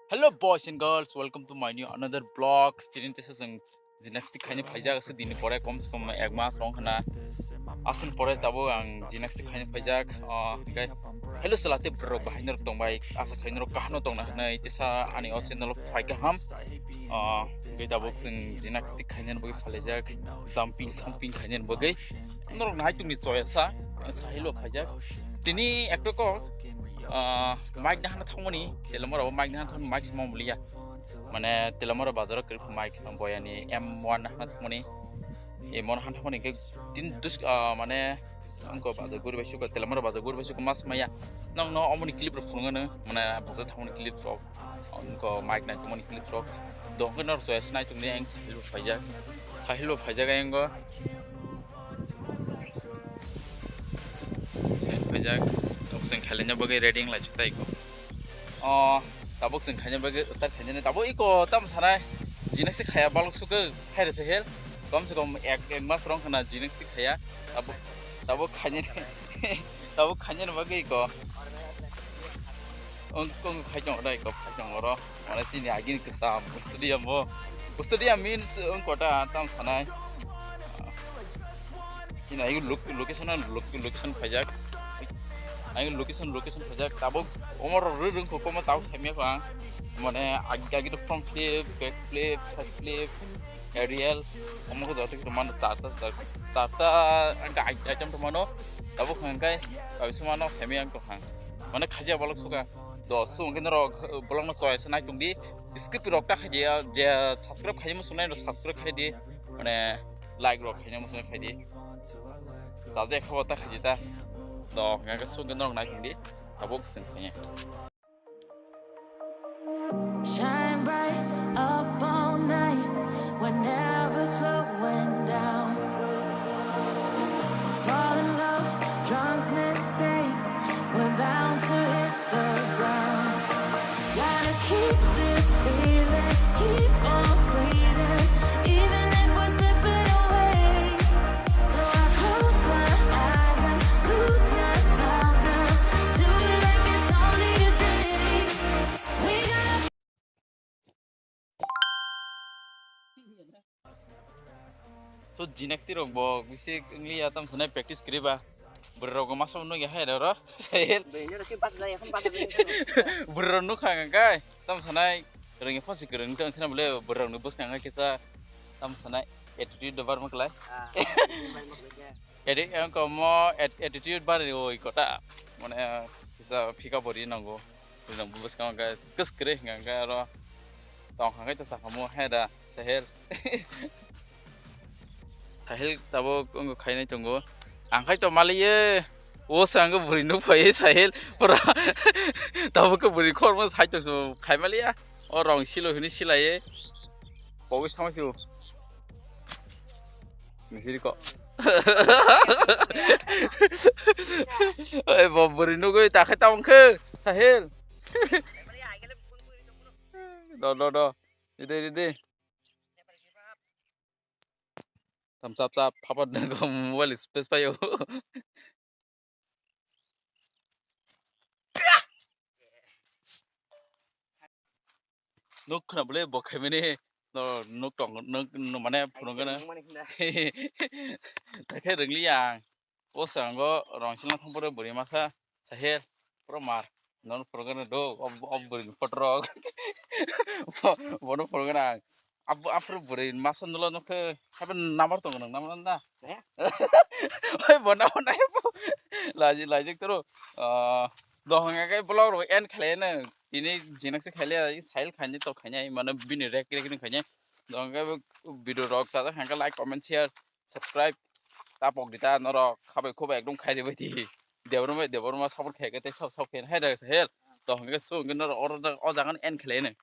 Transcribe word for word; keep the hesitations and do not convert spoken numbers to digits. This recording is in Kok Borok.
Hello boys and girls, welcome to my new another vlog. Tini tesa jeng gymnastic khaina phaijak ase, dini pore kom se kom ek mas wng khna. Aswk pore tabuk ang gymnastic khaina phaijak. Ah, hwnkhe hello salate borok bahai norok tongbai, asa khai norok kaham no tongna hwnwi tesa ani o channel o phai kaham. Ah, hwnkhe tabuk jeng gymnastic khaina bagwi phalaijak, jumping samping khaina bagwi. Norok nai tongni choya sa, sahilo phaijak. Tini ekto kok, ah, mic nahana thangmani, telamora o mic nahana thangmani, mic se mamliya. Mane telamora bazaro kwrwi mic boyani M one nahana thangmani. M one nahana thangmani ke tin dus, ah, mane angko bazar guri bai suka, telamora bazar guri bai suka mas maya. Nang no omoni clip rok phunukgano, mane bazar thangmani clip rok. Angko mic nai tongmani clip rok. Dohokhe norok choya se nai tongni ang sahilo phaijak. Sahilo phaijak ang go. Sahil phaijak. Tabuk chwng khailina bagwi ready wng lai chuk tai ko. O, tabuk chwng khaina bagwi start khaina tabuk iko tam sanai. Gymnastic khaya balok suka khaira sahil. Kom se kom ek, ek mas rong khana gymnastic khaya. Tabuk, tabuk khaina, tabuk khaina bagwi iko. Ang, ang khai tong oro, iko khai tong oro. Mane chini agini kwcham stadium bo. Stadium means ang kota tam sanai. Ini ayo location, location phaijak. Ayo location, location phaijak. Tabuk omor rw rwng kho komo tabuk saimya kho ang. Mane agi agi to front flip, back flip, side flip, aerial. Omo kho joto kito mano charta, charta, charta item to mano. Tabuk hangkai, tabuk se mano saimya ang to hang. Mane khaja balok suka. Do, so hwnkhe norok, eh, vlogno choya se nai tongdi. Skip rok ta khaidi, ah, je subscribe khaidi muchungnai rok subscribe khaidi. Mane like rok khaidi muchungnai khaidi. Ta je khabo ta khaidi ta. Do, hwnkhe so hwnkhe norok nai tongdi. Tabuk chwng khaini. Shine bright up all night. We're never slowing down. Fall in love, drunk mistakes. We're bound to hit the ground. Gotta keep this feeling, keep on breathing, even if we're slipping away. So I close my eyes and lose myself now. Do it like it's only a day. We gotta So, gymnastic rok bo bisi wngli ya, tam sanai practice kwrwi ba. Bwrwi rok masa nugya hai ro, Sahil. Bwrwi rok nukha hwnka kai, tam sanai rwngya phosi kwrwng tong khna bole bwrwi rok ni bwskang kisa tam sanai attitude do bar maklai. Attitude ang komo at-, attitude bar oi kota. Mane kisa phika bori nango. Bwskango hwnkhe kwskwrwi hwnkhe aro tong hwnkhe to sakhamu hai da Sahil. Sahil tabuk wngkha khainai tongo. Ang khai to maliye. O se ang bwrwi nuk phaiwi Sahil. Pura tabuk khe bwrwi khormo sai tong khai maliya. O rong silo hwnwi silaiye. Kogwi sama sio. Misiri ko. Oi, bo bwrwi nugwi ta khai ta wngkhe, Sahil. Do, do, do. Ridi, ridi. Tam chap chap, phapat nang mobile space payo. Nuk khna bole bo khaimani no nuk tong nuk no mane phunuk gana. Nungmani hinda. Takhe rwngli ang. O sango rongsilna thangpore bwrwi masa Sahil pro mar. Non phunuk gana do ob, ob bwrwi ni photo rok. Bo, bono phunuk gana ang. Abo, aphuru bwrwi masa nulo nukhe, haibo number tongo nang number da? Eh? Oi, bo number nai bo. Laji, laji toro. Ah, dohong agai vlog rok end khlai nang. Tini jinak se khaile, Sahil khaini to khaini, mane bini rek rek ni khaini. Dohong agai video rok chajak hangka like, comment, share, subscribe. Ta pok dita norok khabai khubai ekdom khairi bai di. Debor mai, debor ma support khaike te sab, sab khaini hai da Sahil. Dohong agai su norok oro o jagan end khlai nang.